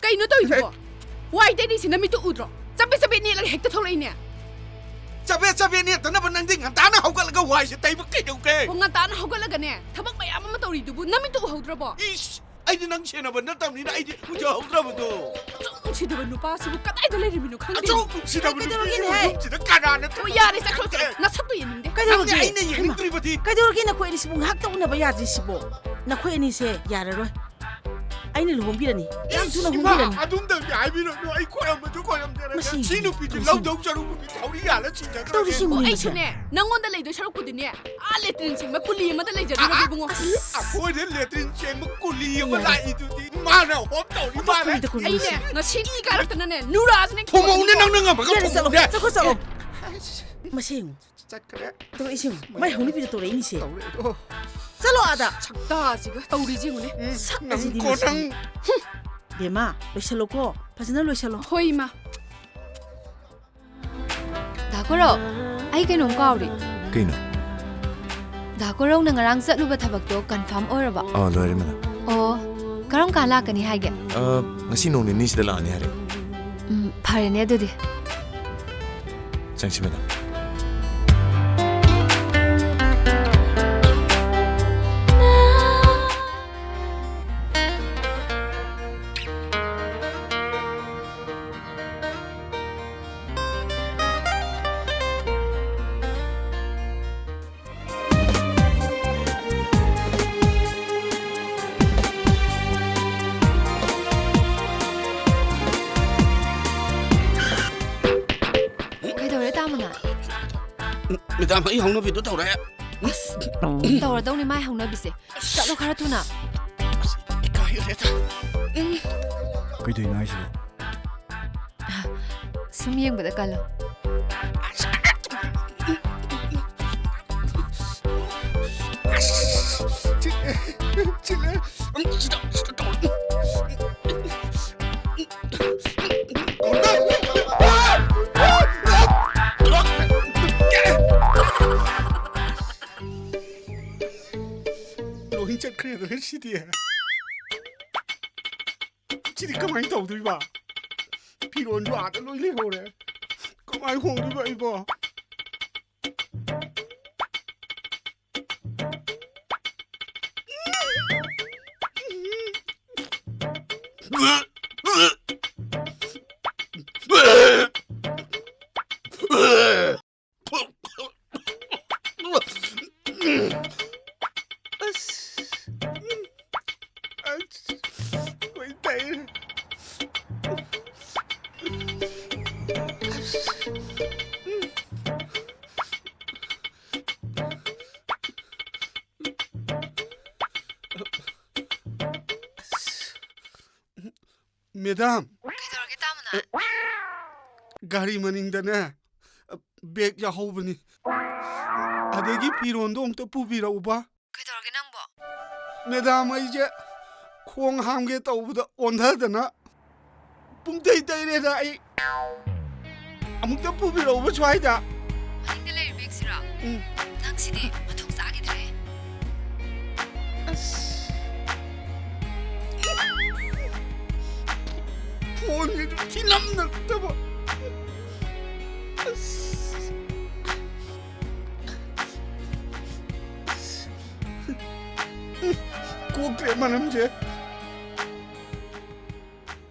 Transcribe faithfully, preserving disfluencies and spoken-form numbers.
ꯀꯩꯅꯣ ꯇꯧꯔꯤꯗꯨꯕꯣ? ꯋꯥꯏ ꯇꯩꯔꯤꯁꯤ ꯅꯃꯤꯠꯇꯨ ꯎꯗ꯭ꯔꯣ? ꯆꯕꯦꯠ ꯆꯕꯦꯠ ꯅꯦꯠꯂꯒ ꯍꯦꯛꯇ ꯊꯣꯛꯂꯛꯏꯅꯦ꯫ ꯆꯕꯦꯠ ꯆꯕꯦꯠ ꯅꯦꯠꯇꯅꯕ ꯅꯪꯗꯤ ꯉꯟꯇꯥꯅ ꯍꯧꯒꯠꯂꯒ ꯋꯥꯏꯁꯦ ꯇꯩꯕ ꯀꯩꯗꯧꯒꯦ? ꯑꯣ, ꯉꯟꯇꯥꯅ ꯍꯧꯒꯠꯂꯒꯅꯦ ꯊꯕꯛ ꯃꯌꯥꯝ ꯑꯃ ꯇꯧꯔꯤꯗꯨꯕꯨ ꯅꯃꯤꯠꯇꯨ ꯎꯍꯧꯗ꯭ꯔꯕꯣ? ꯏꯁ! ꯑꯩꯗꯤ ꯅꯪ ꯁꯦꯟꯅꯕ ꯅꯠꯇꯕꯅꯤꯅ ꯑꯩꯗꯤ ꯎꯖꯍꯧꯗ꯭ꯔꯕꯗꯣ꯫ ꯑꯁꯨꯛ ꯅꯨꯡꯁꯤꯗꯕ ꯅꯨꯄꯥꯁꯤꯕꯨ ꯀꯗꯥꯏꯗ ꯂꯩꯔꯤꯕꯅꯣ ꯈꯪꯗꯦ꯫ ꯑꯁꯨꯛ ꯅꯨꯡꯁꯤꯗꯕ ꯅꯨꯄꯤꯁꯤꯕꯨ ꯀꯩꯗꯧꯔꯒꯦꯅꯦꯍꯦ? ꯌꯨꯝꯁꯤꯗ ꯀꯅꯥꯅ ꯑꯣ, ꯌꯥꯔꯦ, ꯆꯠꯈ꯭ꯔꯣ, ꯆꯠꯈ꯭ꯔꯣ꯫ ꯅꯁꯛꯇꯣ ꯌꯦꯡꯅꯤꯡꯗꯦ꯫ ꯀꯩꯗꯧꯔꯒꯦ? ꯅꯪꯗꯤ ꯑꯩꯅ ꯍꯩꯃꯥ, ꯌꯦꯡꯅꯤꯡꯗ꯭ꯔꯤꯕꯗꯤ? ꯀꯩꯗꯧꯔꯒꯦ ꯅꯈꯣꯏ ꯑꯅꯤꯁꯤꯕꯨ ꯉꯥꯏꯍꯥꯛꯇ ꯎꯅꯕ ꯌꯥꯗ꯭ꯔꯤꯁꯤꯕꯣ? ꯅꯈꯣꯏ ꯑꯅꯤꯁꯦ ꯌꯥꯔꯔꯣꯏ꯫ ꯑꯩꯅ ꯂꯨꯍꯣꯡꯕꯤꯔꯅꯤ꯫ ꯌꯥꯝ ꯊꯨꯅ ꯏꯃꯥ, ꯍꯣꯡꯕꯤꯔꯅꯤ꯫ ꯑꯗꯨꯝꯇꯪꯗꯤ ꯍꯥꯏꯕꯤꯔꯅꯨ꯫ ꯑꯩ ꯈꯣꯏꯔꯝꯕꯁꯨ ꯈꯣꯏꯔꯝꯖꯔꯒꯦ꯫ ꯃꯁꯤ ꯁꯤ ꯅꯨꯄꯤꯁꯦ ꯇꯧꯔꯤꯁꯤ꯫ ꯂꯧꯗꯧ ꯁꯔꯨꯛꯄꯨꯗꯤ ꯊꯧꯔꯤ ꯌꯥꯜꯂ ꯁꯤꯖꯈ꯭ꯔꯒꯦ꯫ ꯇꯧꯔꯤꯁꯤ ꯑꯣ, ꯌꯦꯡꯉꯨꯅꯦ ꯃꯁꯦ꯫ ꯑꯩꯁꯨꯅꯦ, ꯅꯪꯉꯣꯟꯗ ꯂꯩꯗꯣꯏ ꯁꯔꯨꯛꯄꯨꯗꯤꯅꯦ, ꯑꯥ ꯂꯦꯇ꯭ꯔꯤꯟ ꯁꯦꯡꯕ ꯀꯨꯂꯤ ꯑꯃꯗ ꯂꯩꯖꯔꯨꯔꯒꯦ, ꯏꯕꯨꯡꯉꯣ꯫ ꯑꯁ, ꯑꯩꯈꯣꯏꯗ ꯂꯦꯇ꯭ꯔꯤꯟ ꯁꯦꯡꯕ ꯀꯨꯂꯤ ꯑꯃ ꯌꯥꯔꯦ꯫ ꯂꯥꯛꯏꯗꯨꯗꯤ ꯃꯥꯅ ꯍꯣꯝ ꯇꯧꯔꯤ ꯃꯥꯜꯂꯦ꯫ ꯀꯨꯂꯤꯗ ꯀꯨꯂꯤ ꯑꯩꯅꯦ, ꯂꯩꯁꯤ꯫ ꯉꯁꯤ ꯏ ꯀꯥꯔꯛꯇꯅꯅꯦ, ꯅꯨꯔꯥꯁꯤꯅꯦ ꯊꯣꯡꯍꯧꯅꯦ ꯊꯣꯡꯍꯧꯅꯦ꯫ ꯅꯪꯅ ꯉꯝꯃꯒ ꯌꯥꯔꯦ, ꯆꯠꯂꯣ, ꯊꯣꯡꯍꯧꯅꯦ꯫ ꯆꯠꯈ꯭ꯔꯣ, ꯆꯠꯂꯣ꯫ ꯃꯁꯤ ꯌꯦꯡꯉꯨ꯫ ꯆꯠꯈ꯭ꯔꯦ꯫ ꯇꯧꯔꯛꯏꯁꯤ ꯌꯦꯡꯉꯨ꯫ ꯃꯥꯏ ꯍꯧꯅꯕꯤꯗ ꯇꯧꯔꯛꯏꯅꯤꯁꯦ꯫ ꯇꯧꯔꯛꯑꯦ꯫ ꯑꯣ꯫ ꯆꯠꯂꯣ ꯑꯥꯗ꯫ ꯁꯛꯇꯥꯁꯤꯒ ꯇꯧꯔꯤꯁꯤ ꯌꯦꯡꯉꯨꯅꯦ꯫ ꯎꯝ, ꯁꯛ ꯅꯪ ꯑꯁꯤꯗꯤ ꯀꯣ ꯃꯁꯤ꯫ ꯅꯪ꯫ ꯍꯨꯝ꯫ ꯕꯦꯝꯃ, ꯂꯣꯏꯁꯜꯂꯣꯀꯣ꯫ ꯐꯖꯅ ꯂꯣꯏꯁꯜꯂꯣ꯫ ꯍꯣꯏ, ꯏꯃꯥ꯫ ꯗꯥ ꯀꯣꯔꯧ, ꯑꯩ ꯀꯩꯅꯣꯝ ꯀꯥꯎꯔꯤ꯫ ꯀꯩꯅꯣ? ꯗꯥ ꯀꯣꯔꯧꯅ ꯉꯔꯥꯡ ꯆꯠꯂꯨꯕ ꯊꯕꯛꯇꯣ ꯀꯟꯐꯥꯔꯝ ꯑꯣꯏꯔꯕꯣ? ꯑꯥ, ꯂꯣꯏꯔꯦ, ꯃꯦꯗꯥꯝ꯫ ꯑꯣ, ꯀꯔꯝ ꯀꯥꯟ ꯂꯥꯛꯀꯅꯤ ꯍꯥꯏꯒꯦ? ꯑꯥ, ꯉꯁꯤ ꯅꯣꯡ ꯅꯤꯅꯤꯁꯤꯗ ꯂꯥꯛꯑꯅꯤ ꯍꯥꯏꯔꯦ꯫ ꯎꯝ, ꯐꯔꯦꯅꯦ ꯑꯗꯨꯗꯤ꯫ ꯆꯪꯁꯤ, ꯃꯦꯗꯥꯝ꯫ ꯀꯩꯗꯧꯔꯦ, ꯇꯥꯃꯣꯅ? ꯃꯦꯗꯥꯝ, ꯑꯩ ꯍꯧꯅꯕꯤꯗꯣ ꯇꯧꯔꯦ꯫ ꯑꯁ, ꯇꯧꯔꯗꯧꯅꯤ ꯃꯥꯏ ꯍꯧꯅꯕꯤꯁꯦ꯫ ꯆꯠꯂꯣ ꯈꯔ ꯊꯨꯅ꯫ ꯑꯁ, ꯏꯀꯥꯏꯔꯦꯗ꯫ ꯀꯩꯗꯧꯔꯤꯅꯣ ꯍꯥꯏꯁꯤꯕꯣ? ꯁꯨꯝ ꯌꯦꯡꯕꯗ ꯀꯜꯂꯣ꯫ ꯂꯣꯏ ꯆꯠꯈ꯭ꯔꯦꯗ ꯁꯤꯗꯤ꯫ ꯁꯤꯗꯤ ꯀꯃꯥꯏꯅ ꯇꯧꯗꯣꯏꯕ? ꯐꯤꯔꯣꯟꯁꯨ ꯑꯥꯗ ꯂꯣꯏ ꯂꯩꯍꯧꯔꯦ꯫ ꯀꯃꯥꯏꯅ ꯍꯣꯡꯗꯣꯏꯕ ꯑꯩꯕꯣ? ꯑꯁ꯫ ꯑꯁ꯫ ꯑꯩꯈꯣꯏ ꯇꯩꯔꯦ꯫ ꯑꯁ꯫ ꯃꯦꯗꯥꯝ꯫ ꯀꯩꯗꯧꯔꯒꯦ, ꯇꯥꯃꯨꯅꯥ? ꯒꯥꯔꯤ ꯃꯅꯤꯡꯗꯅꯦ, ꯕꯦꯒ ꯌꯥꯍꯧꯕꯅꯤ꯫ ꯑꯗꯒꯤ ꯐꯤꯔꯣꯟꯗꯣ ꯑꯃꯨꯛꯇ ꯄꯨꯕꯤꯔꯛꯎꯕ꯫ ꯀꯩꯗꯧꯔꯒꯦ ꯅꯪꯕꯣ? ꯃꯦꯗꯥꯝ, ꯑꯩꯁꯦ ꯈꯣꯡ ꯍꯥꯝꯒꯦ ꯇꯧꯕꯗ ꯑꯣꯟꯊꯗꯅ ꯄꯨꯡꯇꯩ ꯇꯩꯔꯦꯗ ꯑꯩ꯫ ꯑꯃꯨꯛꯇ ꯄꯨꯕꯤꯔꯛꯎꯕ ꯁ꯭ꯋꯥꯏꯗ꯫ ꯃꯅꯤꯡꯗ ꯂꯩꯔꯤ ꯕꯦꯒꯁꯤꯔꯣ? ꯎꯝ꯫ ꯅꯪꯁꯤꯗꯤ ꯃꯊꯣꯡ ꯆꯥꯈꯤꯗ꯭ꯔꯦ꯫ ꯑꯁ꯫ ꯐꯣꯟꯁꯤꯁꯨ ꯊꯤꯜꯂꯝꯗ ꯅꯠꯇꯕ꯫ ꯑꯁ꯫ ꯀꯣꯛꯇ꯭ꯔꯦ ꯃꯅꯝꯁꯦ꯫